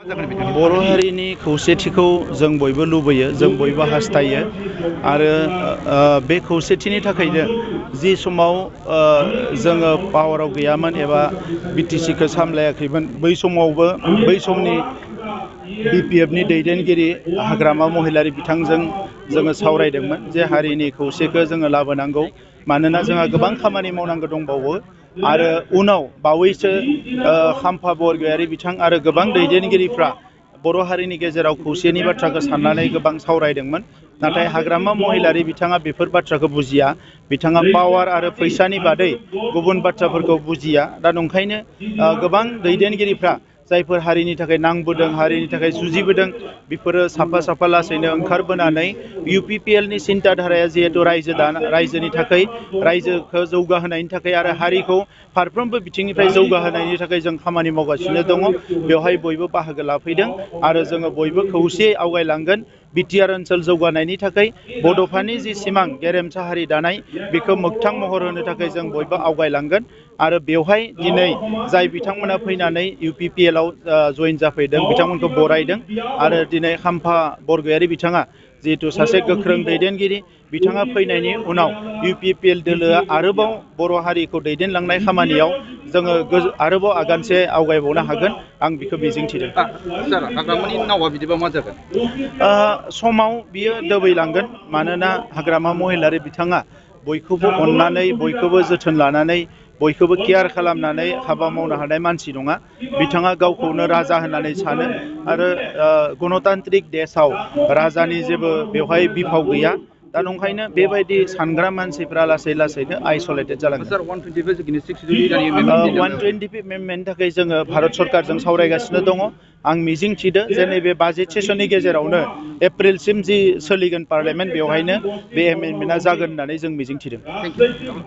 बर' हारिनि खौसेथिखौ जों बयबो लुबैयो, जों बयबो हास्थायो आरो बे खौसेथिनि थाखायनो जि समाव जोङो पावाराव गैयामोन एबा बिटिसिखौ सामलायाखैमोन बै समावबो बै समनि बिपिएफनि दैदेनगिरि हाग्रामा महिलारि बिथांजों जोङो सावरायदोंमोन जे हारिनि खौसेखौ जोङो लाबोनांगौ, मानोना जोंहा गोबां खामानि मावनांगौ दंबावो आरो उनाव बावैसो खाम्फा बरगयारि बिथां आरो गोबां दैदेनगिरिफ्रा बर' हारिनि गेजेराव खौसेनि बाथ्राखौ साननानै गोबां सावरायदोंमोन। नाथाय हाग्रामा महिलारि बिथाङा बेफोर बाथ्राखौ बुजिया, बिथाङा पावार आरो फैसानि बादै गुबुन बाथ्राफोरखौ बुजिया। दा नंखायनो गोबां दैदेनगिरिफ्रा जायफोर हारिनि थाखाय नांबोदों, हारिनि थाखाय जुजिबोदों, बेफोरो साफा साफा लासैनो ओंखारबोनानै UPPLनि सिन्था धाराया जिहेतु रायजोनि थाखाय, रायजोखौ जौगाहोनायनि थाखाय आरो हारिखौ फारफ्रोमबो बिथिंनिफ्राय जौगाहोनायनि थाखाय जों खामानि मावगासिनो दङ। बेवहाय बयबो बाहागो लाफैदों आरो जोङो बयबो खौसेयै आवगायलांगोन। बिटिआर ओनसोल जौगानायनि थाखाय बड'फानि जि सिमां गेरेमसा हारि दानाय बेखौ मोगथां महर होनो थाखाय जों बयबो आवगायलांगोन आरो बेवहाय दिनै जाय बिथांमोना फैनानै UPPLआव जयेन जाफैदों बिथांमोनखौ बरायदों आरो दिनै खाम्फा बरगयारि बिथाङा जिहेतु सासे गोख्रों दैदेनगिरि, बिथाङा फैनायनि उनाव UPPL दोलोआ आरोबाव बर' हारिखौ दैदेनलांनाय खामानियाव जोङो आरोबाव आगानसे आवगायबावनो हागोन, आं बेखौ मिजिंथिदों। सार, हाग्रामानि नावा बिदिबा मा जागोन? समाव बियो दोबैलांगोन, मानोना हाग्रामा महिलारि बिथाङा बयखौबो अननानै, बयखौबो जोथोन लानानै, बयखौबो केयार खालामनानै हाबा मावनो हानाय मानसि नङा। बिथाङा गावखौनो राजा होननानै सानो आरो गणतान्त्रिक देशआव राजानि जेबो बेवहाय बिफाव गैया। दा नंखायनो बेबायदि सानग्रा मानसिफ्रा लासै लासैनो आइसलेटेड जालांगोन। 125 एमेन्डमेन्टनि थाखाय जोङो भारत सरकारजों सावरायगासिनो दङ। आं मिजिं थिदो जे नैबे बाजेट सेसननि गेजेरावनो एप्रिलसिम जि सोलिगोन पार्लियामेन्ट, बेवहायनो बे एमेन्डमेन्टआ जागोन होननानै जों मिजिं थिदों।